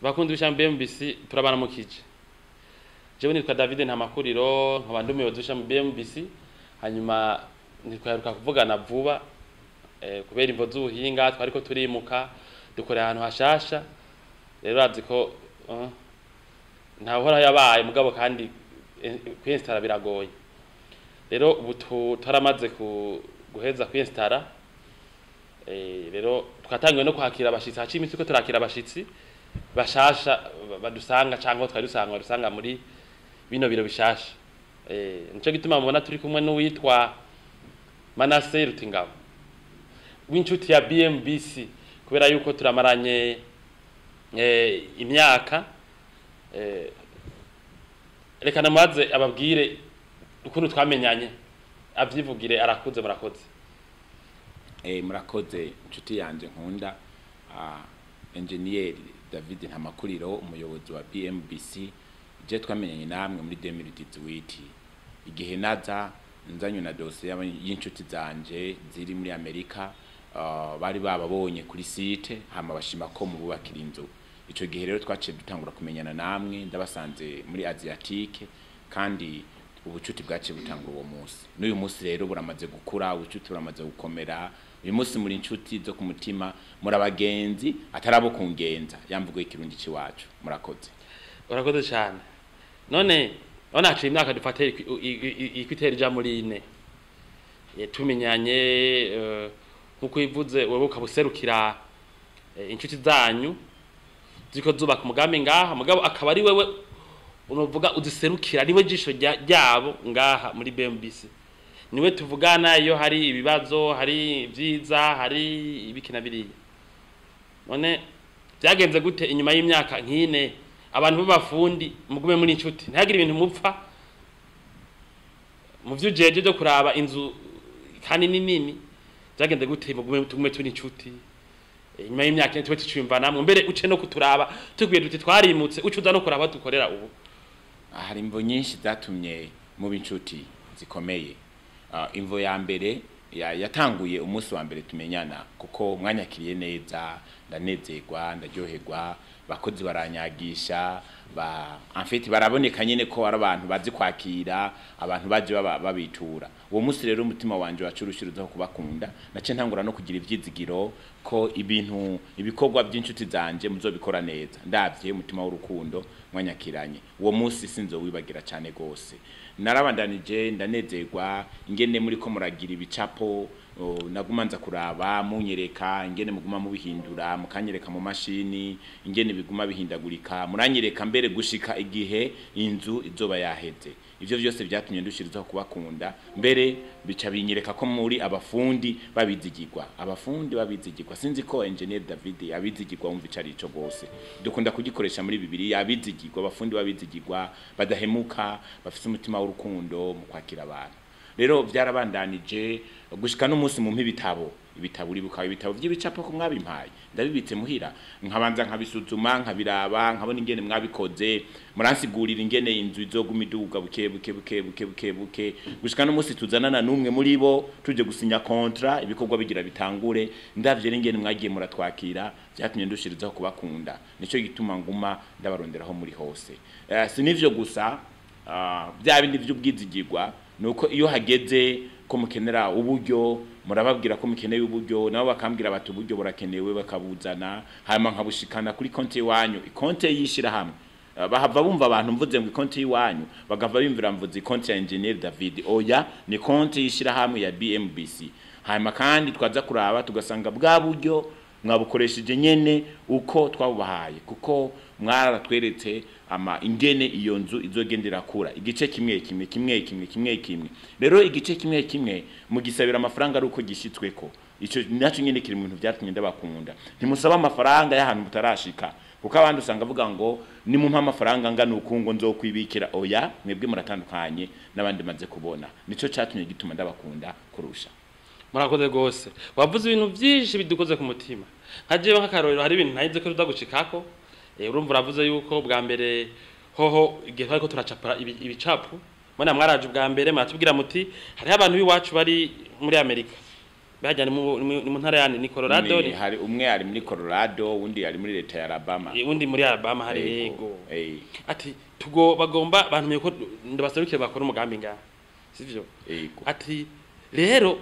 Bakunzi b'ishami BMBC, turabaramukije. Jewe nitwa David Ntamakuriro, nkaba ndi umuyobozi w'ishami BMBC. Hanyuma ntitwaheruka kuvugana vuba kubera imvo z'ubuhinga, twariko turimuka, dukorera ahantu hashasha. Rero urazi ko ntawuhora yabaye mugabo, kandi kwinstara biragoye. Rero ubu twaramaze guheza kwinstara. Rero twatangiwe no kwakira abashitsi. Haciye iminsi ko turakira abashitsi bashasha badusanga, cyangwa twari dusanga badusanga muri bino biro bishasha. Nico gituma mubona turi kumwe n'uwitwa Manase Rutingabo w'inshuti ya BMBC, kubera yuko turamaranye imyaka. Reka namubaze ababwire ukuntu twamenyanye, avyivugire, arakuze. Murakoze. Murakoze inshuti yanje nkunda, engineer David Ntamakuriro, umuyobozi wa BMBC. Je twamenyanye namwe muri 2018, igihe naza nzanywe na dosiye y'inshuti zanje ziri muri Amerika. Bari bababonye kuri site, hama bashima ko mububakira inzu. Ico gihe rero twaciye dutangura kumenyana namwe, ndabasanze muri Asiatique, kandi ubucuti bwaciye butangura uwo munsi. N'uyu munsi rero buramaze gukura, ubucuti buramaze gukomera. Uyu munsi muri inshuti zo ku mutima, muri abagenzi atarabo kungenza yamvugo y'ikirundi ciwacu. Murakoze. Urakoze cyane. None haciye imyaka, dufate ikwitera ija muri ine, tumenyanye. Nkuko ivuze, wewe ukaba userukira inshuti zanyu ziriko zubaka umugambi ngaha, mugabo akaba ari wewe unovuga uziserukira, niwe jisho ryabo ngaha muri BMBC, niwe tuvugana iyo hari ibibazo, hari ibyiza, hari ibiki na biriya. None byagenze gute inyuma y'imyaka nk'ine abantu b'abafundi mugume muri inshuti, ntihagire ibintu mupfa mu vy'ujeje byo kuraba inzu kandi ni nini? Byagenze gute mugume, tugume turi inshuti inyuma y'imyaka ine, tube tuciyumva namwe, mbere uce no kuturaba tubwiye duti twarimutse, uce uza no kuraba aho dukorera ubu? Hari imvo nyinshi zatumye muba inshuti zikomeye. Imvo ya mbere yatanguye umunsi wa mbere tumenyana, kuko mwanyakiriye neza, ndanezerwa, ndaryoherwa, abakozi baranyagisha ba en fait baraboneka nyene ko ari abantu bazi kwakira abantu baje babitura. Uwo munsi rero umutima wanje wacurushirizaho kubakunda. Nace ntangura no kugira ivyizigiro ko ibintu, ibikorwa by'inshuti zanje muzobikora neza, ndavye umutima w'urukundo mwanyakiranye uwo munsi. Sinzowibagira cyane gose. Narabandanije ndanezerwa ingene muri ko muragira ibicapo. Naguma nza kuraba, munyereka ingene muguma mubihindura, mukanyereka mu mashini ingene biguma bihindagurika, muranyereka mbere gushika igihe inzu izoba yaheze. Ivyo vyose vyatumye ndushirizaho kubakunda, mbere bica binyereka ko muri abafundi babizigirwa, abafundi babizigirwa. Sinzi ko engineer David abizigirwa wumva ico ari ico gose. Dukunda kugikoresha muri Bibiliya, abizigirwa, abafundi babizigirwa, badahemuka, bafise umutima w'urukundo mu kwakira abantu. Rero byarabandanije gushika n'umunsi mu ibitabo, ibitabo, uribuka ibitabo by'ibicapo ko mwabimpaye? Ndabibitse muhira, nkabanza nkabisuzuma, nkabiraba, nkabona ingene mwabikoze, muransigurira ingene inzu izoguma iduga buke buke buke buke buke buke, gushika n'umunsi tuzanana n'umwe muri bo tuje gusinya contrat, ibikorwa bigira bitangure. Ndavye n'ingene mwagiye muratwakira, byatumye ndushirizaho kubakunda. Nico gituma nguma ndabaronderaho muri hose. Si nivyo gusa, bya bindi vy'ubwizigirwa, nuko iyo hageze ko mukenera uburyo, murababwira ko mukeneye uburyo, nabo bakambwira bati uburyo burakenewe, bakabuzana, hanyuma nkabushikana kuri konti iwanyu, ikonti y'ishirahamwe. Bahava bumva abantu mvuze ngo ikonti y'iwanyu, bagava bimvira mvuze ikonti ya engineer David. Oya, ni konti y'ishirahamwe ya BMBC. Hanyuma kandi twaza kuraba, tugasanga bwa buryo mwabukoresheje nyene uko twabubahaye, kuko mwaratweretse ama ingene iyo nzu izogendera kura igice kimwe kimwe kimwe kimwe kimwe kimwe. Rero igice kimwe kimwe mugisabira amafaranga ari uko gishitsweko. Ico naco nyene kiri mu bintu vyatumye ndabakunda. Ntimusaba amafaranga y'ahantu mutarashika, kuko abandi usanga avuga ngo nimumpa amafaranga ngana uku ngo nzokwibikira. Oya, mwebwe muratandukanye n'abandi maze kubona. Nico catumye gituma ndabakunda kurusha. Murakoze rwose. Wavuze ibintu byinshi bidukoze ku mutima. Nka jewe, nk'akarorero, hari ibintu ntahize ko tuza gushikako. Urumva uravuze yuko bwa mbere hoho, igihe twariko turacapa ibicapu, mbona mwaraje ubwa mbere, muratubwira muti hariho abantu b'iwacu bari muri Amerika. Bajya ni mu ntara yani ni Colorado. Ni hari umwe ari muri Colorado, undi ari muri leta ya Alabama. Undi muri Alabama hari yego. Ati tugo bagomba bantumye ko ndabaserukiye bakora umugambi ngaha. Sivyo? Yego. Ati rero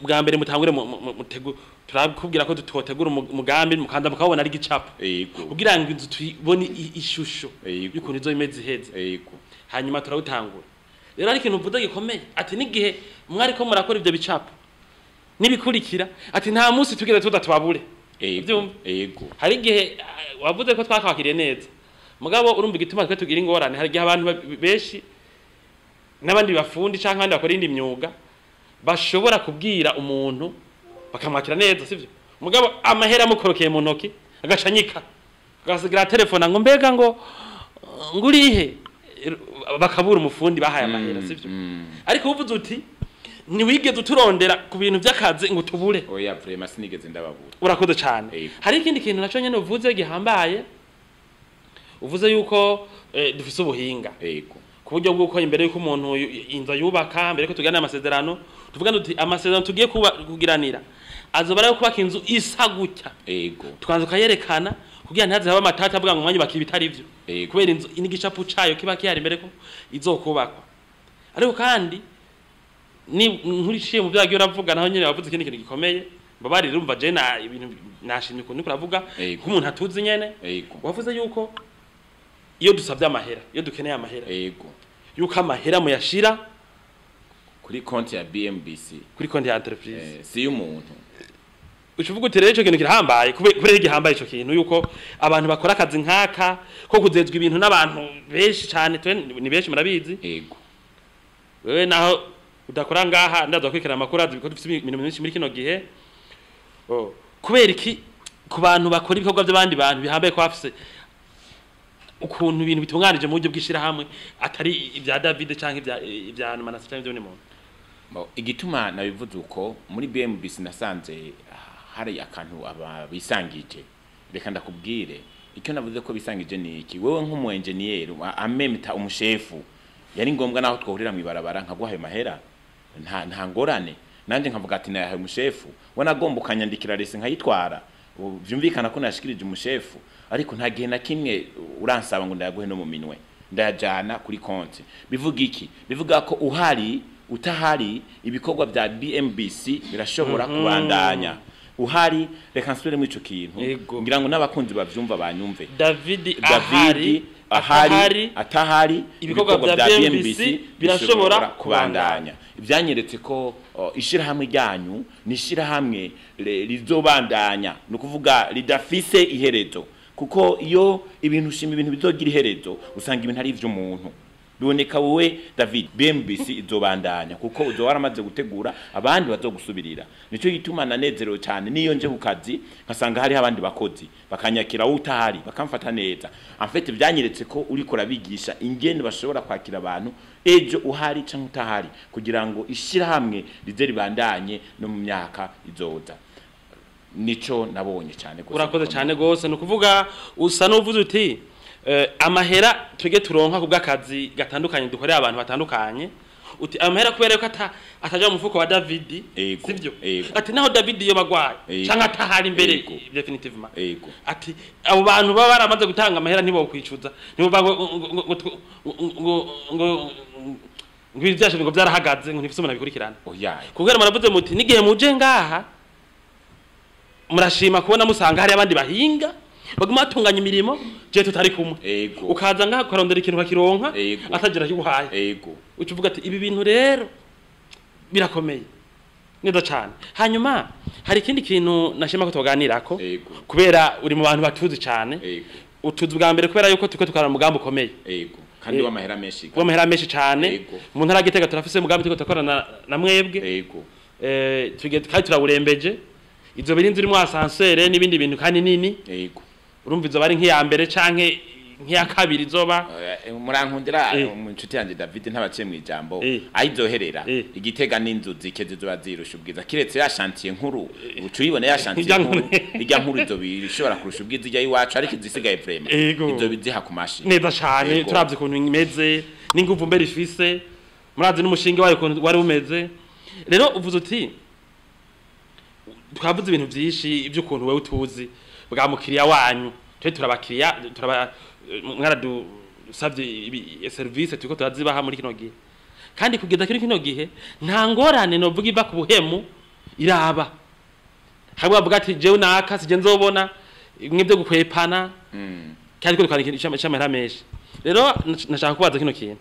bwa mbere mutangure mutegu turakubwira ko dutotegura umugambi mukanda mukabona ari gicapo. Yego. Kugira ngo inzu tuyibone ishusho y'ukuntu izo imeze iheze. Yego. Hanyuma turawutangura. Rero ari ikintu uvuze gikomeye ati nigihe mwari ko murakora ivyo bicapo nibikurikira ati nta munsi tugeze tudatwabure. Yego. Yego. Hari igihe wavuze ko twakakiriye neza. Mugabo urumva igituma twe tugira ingorane hari igihe abantu benshi n'abandi bafundi canke abandi bakora indi myuga bashobora kubwira umuntu bakamwakira neza sivyo. Mugabo amahera amukorokeye mu ntoki agacanyika agasigira telefone ngo mbega ngo ngurihe bakabura umufundi bahaye amahera sivyo. Ariko uvuze uti ntiwigeze uturondera ku bintu by'akazi ngo tubure. Oya vraiment sinigeze ndababura. Urakoze cyane. Hari ikindi kintu naco nyene uvuze gihambaye, uvuze yuko dufise ubuhinga. Yego. Ku buryo bw'uko imbere yuko umuntu inzu yubaka mbere ko tugirana amasezerano tuvuga duti amasezerano tugiye kugiranira azoba ari kubaka inzu isa gutya. Yego. Tukanza tukayerekana kugira ntihaze haba amatata avuga ngo mwanya bakira bitari ivyo. Kubera inzu n'igicapu cayo kiba kihari imbere ko izokubakwa. Ariko kandi ni nkuriciye mu byagiye uravuga naho nyene wavuze ikindi kintu gikomeye mbabari urumva je na ibintu nashimye ukuntu uravuga nk'umuntu atuzi nyene. Wavuze yuko iyo dusabye amahera, iyo dukeneye amahera, yego, yuko amahera muyashira kuri konti ya BMBC, kuri konti ya entreprise, si y'umuntu. Ucuvuga uti rero ico kintu kirahambaye, kubera gihambaye ico kintu yuko abantu bakora akazi nkaka ko kuzezwa ibintu n'abantu benshi cyane, twe ni benshi murabizi. Yego. Wewe naho udakora ngaha ndaza kwikira amakuru azi ko dufite ibintu byinshi muri kino gihe. Oh, kubera iki ku bantu bakora ibikorwa by'abandi bantu bihambaye ko afise ukuntu ibintu bitunganije mu buryo bwishira hamwe atari ibya David canke ibya Manase canke ibyo muntu. Igituma nabivuze uko muri BMBC nasanze hari akantu aba bisangije. Reka ndakubwire icyo navuze ko bisangije ni iki. Wewe nk'umu engineer amemta umushefu yari ngombwa naho twohurira mu ibarabara nkaguhaye mahera nta ngorane, nanje nkavuga ati nayahaye umushefu, wanagomba ukanyandikira rese nkayitwara, vyumvikana ko nashikirije umushefu, ariko nta gihe na kimwe uransaba ngo ndayaguhe no mu minwe, ndayajana kuri konti. Bivuga iki? Bivuga ko uhari utahari ibikorwa bya BMBC birashobora kubandanya. Uhari, reka nsubire muri ico kintu ngira ngo n'abakunzi bavyumva banyumve. David ahari atahari ibikorwa bya BMBC birashobora kubandanya. Ivyanyeretse ko ishirahamwe ryanyu ni ishirahamwe rizobandanya, ni ukuvuga ridafise iherezo, kuko iyo ibintu ushima ibintu bizogira iherezo usanga ibintu ari ivy'umuntu. Biboneka wowe David, BMBC izobandanya kuko uzo waramaze gutegura abandi bazogusubirira. Nico gituma nanezerewe cyane niyo nje ku kazi nkasanga hari abandi bakozi bakanyakira utahari bakamfata neza. En fait byanyeretse ko uriko urabigisha ingene bashobora kwakira abantu ejo uhari canke utahari kugira ngo ishirahamwe rize ribandanye no mu myaka izoza. Nico nabonye cyane gose. Urakoze cyane gose. Nukuvuga usa n'uvuze uti amahera twege turonka kubw'akazi gatandukanye dukorera abantu batandukanye, uti amahera kubera ko ataja mu mufuko wa David, sivyo? Ati naho David iyo bagwaye canke atahari imbere definitivement. Ati abo bantu baba baramaze gutanga amahera ntibo kwicuza, nibo ngo ngo ibyasho ngo byarahagaze ngo ntifise umuntu abikurikirana. Oya. Kubera muravuze muti nigihe muje ngaha murashima kubona musanga hari abandi bahinga baguma batunganya imirimo je tutari kumwe. Ukaza ngaha ukarondera ikintu bakironka atagira kiguhaye. Yego. Ucuvuga ati ibi bintu rero birakomeye neza cyane. Hanyuma hari ikindi kintu nashima ko tuganirako kubera uri mu bantu batuzi cyane. Utuzi bwa mbere kubera yuko tuko tukara umugambi ukomeye. Yego. Kandi w'amahera menshi. W'amahera menshi cyane. Mu ntara Gitega turafise umugambi tuko tukorana na mwebwe. Yego. Tugiye kandi turawurembeje. Izo biri inzu irimo ascenseur n'ibindi bintu kandi nini. Yego. Urumva izo bari nk'iya mbere canke nk'iya kabiri izoba. Murankundira inshuti yanje David ntabaciye mu ijambo ayizoherera Igitega n'inzu zike zizoba zirusha ubwiza kiretse ya chantier nkuru ucu uyibone ya chantier nkuru ijya nkuru izo bishobora kurusha ubwiza ijya iwacu, ariko izisigaye vraiment izo biziha kumashi neza cyane. Turavye ukuntu imeze n'inguvu mbere ifise, murazi n'umushinge wayo ukuntu wari umeze. Rero uvuze uti Twavuze ibintu byinshi iby'ukuntu wewe utuzi bwa mukiriya wanyu, twe turabakiriya, turaba mwaradusabye service turiko turazibaha muri kino gihe, kandi kugeza kuri kino gihe nta ngorane novuga iva ku buhemu iraba. Hamwe bavuga ati jewe naka sije nzobona imwe byo gukwepana, kandi ko twandika icamahera menshi. Rero nashaka kubaza kino kintu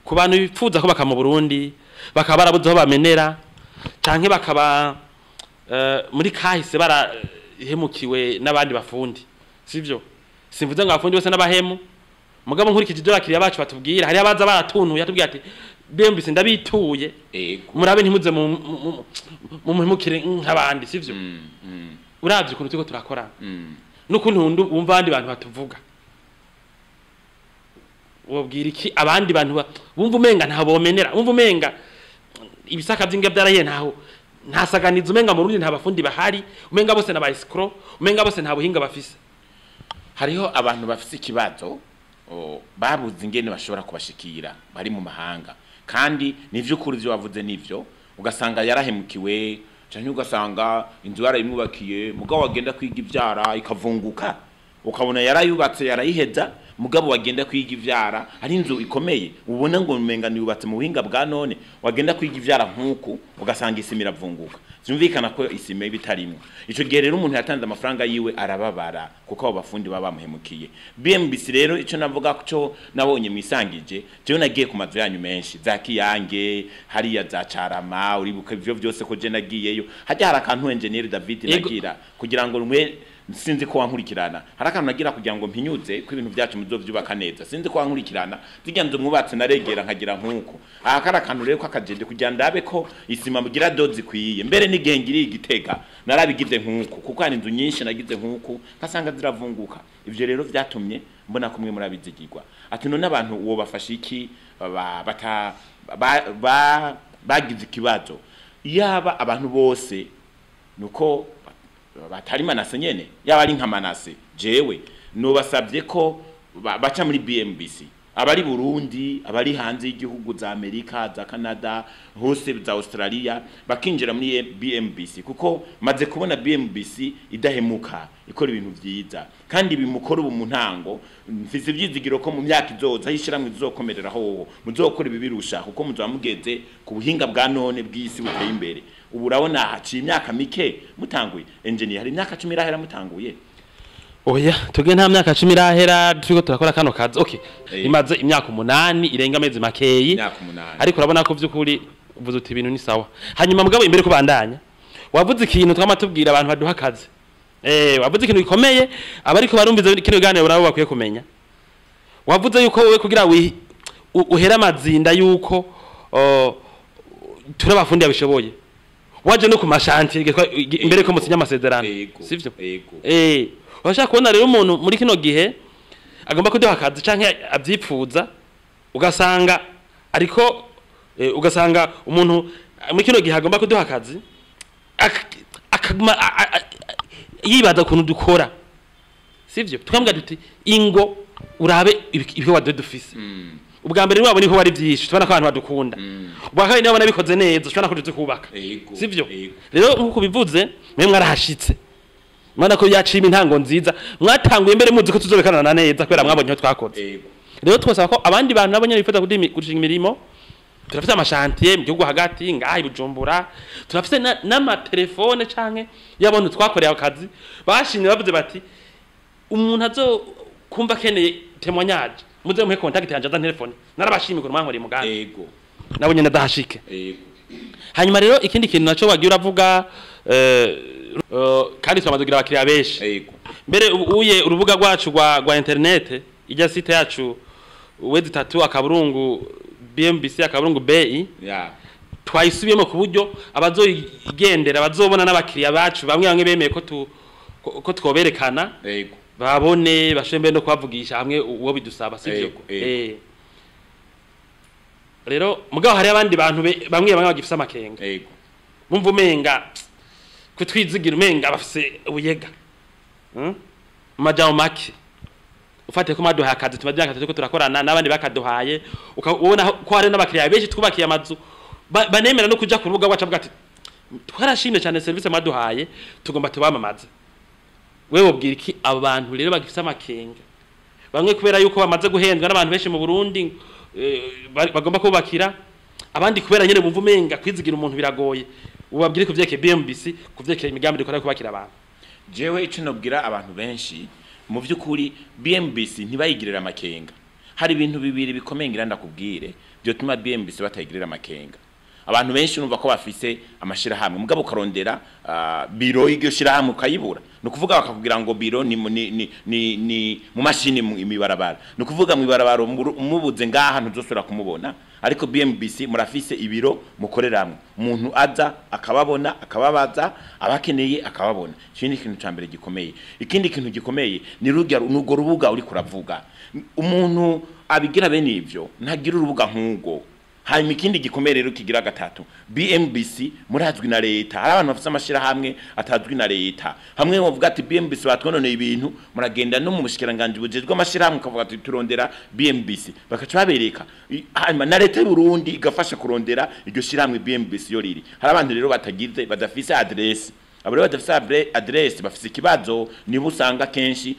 ku bantu bipfuza ko baka mu Burundi bakaba barabuze aho bamenera, canke bakaba muri kahise barahemukiwe n'abandi bafundi, sivyo? Simvuze ngo abafundi bose n'abahemu, mugabo nkurikije ibyo abakiriya bacu batubwira, hari abaza baratuntuye atubwira ati BMBC ndabituye, murabe ntimuze mu muhemukire nk'abandi, sivyo? Uravye ukuntu turiko turakora n'ukuntu wumva abandi bantu batuvuga, wobwira iki abandi bantu bumva umenga ntaho bomenera, bumva umenga ibisaka vy'inga byarahiye, ntaho ntasaganiza, umenga mu Burundi nta bafundi bahari, umenga bose n'aba escroc, umenga bose nta buhinga bafise? Hariho abantu bafise ikibazo babuze ingene bashobora kubashikira bari mu mahanga, kandi nivy'ukuri ivyo wavuze nivyo, ugasanga yarahemukiwe, canke ugasanga inzu yarayimwubakiye, mugabo wagenda kwiga ivyara ikavunguka, ukabona yarayubatse yarayiheza, mugabo wagenda kwiga ivyara ari inzu ikomeye ubona ngo umenga yubatse mu buhinga bwa none, wagenda kwiga ivyara nkuku ugasanga isima iravunguka. Vyumvikana ko isima ibitarimwo. Ico gihe rero umuntu yatanze amafaranga yiwe arababara, kuko abo bafundi baba bamuhemukiye. BMBC rero ico navuga ko nabonye mwisangije, jewe nagiye ku mazu yanyu menshi, za Kiyange, hariya za Carama, uribuka ivyo vyose ko je nagiyeyo. Hajya hari akantu engineer David nagira kugira ngo mwe, sinzi ko wankurikirana, hari akantu nagira kugira ngo mpinyuze ko ibintu byacu muzovyubaka neza, sinzi ko wankurikirana, zirya nzu mwubatse naregera nkagira nkuko aha kari akantu rero kakajende kugira ndabe ko isima mugira dozi ikwiye. Mbere n'igihe ngiriye Igitega narabigize nkuko, kuko hari inzu nyinshi nagize nkuko nkasanga ziravunguka. Ivyo rero vyatumye mbona kumwe murabizigirwa. Ati none abantu uwo bafashe iki bagize ikibazo? Yaba abantu bose nuko batari Manase nyene, yaba ari nka Manase, jewe nobasabye ko baca muri BMBC, abari Burundi, abari hanze y'igihugu, za Amerika, za Canada, hose za Australia, bakinjira muri BMBC, kuko maze kubona BMBC idahemuka, ikora ibintu vyiza kandi bimukora ubu mu ntango. Mfise ivyizigiro ko mu myaka izoza yishiramwe izokomerera hoho muzokora ibibirusha, kuko muzoba mugeze ku buhinga bwa none bw'isi buteye imbere. Ubu urabona haciye imyaka mike mutanguye, engineer, hari imyaka 10 irahera mutanguye. Oya, tuge nta myaka 10 irahera turiko turakora kano kazi. Okay, imaze imyaka 8 irenga amezi makeyi, imyaka 8. Ariko urabona ko vy'ukuri uvuze uti ibintu ni sawa. Hanyuma mugabo imbere kubandanya, wavuze ikintu twama tubwira abantu baduha akazi. Wavuze ikintu gikomeye abariko barumviza kino kiganiro nabo bakwiye kumenya. Wavuze yuko wewe kugira uhera amazinda yuko turabafundi abishoboye, waje no ku mashantiye imbere ko musinya amasezerano, sivyo? Urashaka kubona rero umuntu muri kino gihe agomba kuduha akazi canke avyipfuza, ugasanga ariko ugasanga umuntu muri kino gihe agomba kuduha akazi akaguma yibaza ukuntu dukora, sivyo? Tukambwira duti ingo urabe ibikorwa dufise. Ubwa mbere wabona ko bari byinshi, tubona ko abantu badukunda. Ubwa kabiri nabona bikoze neza, tubona ko tuzi kubaka, sivyo? Rero nkuko bivuze mwe mwarahashitse, mwana ko yaciye intango nziza, mwatanguye mbere muzi ko tuzobekanana neza kubera mwabonye twakoze. Rero twosaba ko abandi bantu nabo nyene bifuza gushinga imirimo, turafite amashantiye mu gihugu hagati ngaha i Bujumbura, turafite n'amatelefone canke y'abantu twakoreye akazi bashimye bavuze bati umuntu azo kumva akeneye témoignage muze muhe contact yanje aza telefone, narabashimiye ko mwankoreye umugambi. Nabo nyene ndahashike. Hanyuma rero ikindi kintu naco wagiye uravuga, kandi twamaze kugira abakiriya benshi. Mbere uye urubuga rwacu rwa internet, ijya site yacu w3.bmbc.bi, twayisubiyemo ku buryo abazoyigendera bazobona n'abakiriya bacu bamwe bamwe bemeye ko twoberekana, babone bashembe no kubavugisha hamwe uwo bidusaba, sivyo? Rero mugabo hari abandi bantu bamwe bamwe bagifise amakenga, bumva umenga kutwizigira, umenga bafise ubuyega. Majambo make ufate ko maduhaye akazi, tumaze akazi turiko turakorana n'abandi bakaduhaye, ukabona ko hari n'abakiriya benshi twubakiye amazu banemera no kuja ku rubuga rwacu bavuga ati Twarashimye cyane service mwaduhaye, tugomba tubamamaze. Wewe wobwira iki abantu rero bagifise amakenga, bamwe kubera yuko bamaze guhendwa n'abantu benshi mu Burundi, bagomba kubakira, abandi kubera nyene bumva umenga kwizigira umuntu biragoye? Ubabwire kuvyerekeye BMBC, kuvyerekeye imigambi dukora yo kubakira abantu. Jewe ico nobwira abantu benshi, mu vy'ukuri BMBC ntibayigirira amakenga. Hari ibintu bibiri bikomeye ngira ndakubwire byotuma BMBC batayigirira amakenga. Abantu benshi urumva ko bafise amashirahamwe, mugabo ukarondera biro y'iryo shirahamwe ukayibura. Ni ukuvuga bakakubwira ngo biro ni mu mashini imibarabara. Ni ukuvuga mu ibarabara, umubuze ngaha ntuzosubira kumubona. Ariko BMBC murafise ibiro mukoreramwo, umuntu aza akababona, akababaza, abakeneye akababona. Iki ni ikintu ca mbere gikomeye. Ikindi kintu gikomeye ni rurya nurwo rubuga uri kuravuga. Umuntu abigira bene ivyo ntagira urubuga nk'urwo. Hanyuma ikindi gikomeye rero kigira gatatu, BMBC murazwi na leta. Hari abantu bafise amashirahamwe atazwi na leta. Hamwe bavuga ati BMBC batwononeye ibintu, muragenda no mu bushikiranganji bujejwe amashirahamwe, ukavuga ati turondera BMBC, bakaca babereka. Hanyuma na leta y'u Burundi igafasha kurondera iryo shirahamwe BMBC yo riri. Hari abantu rero batagize, badafise adresse. Abo rero badafise adresse bafise ikibazo, nibo usanga kenshi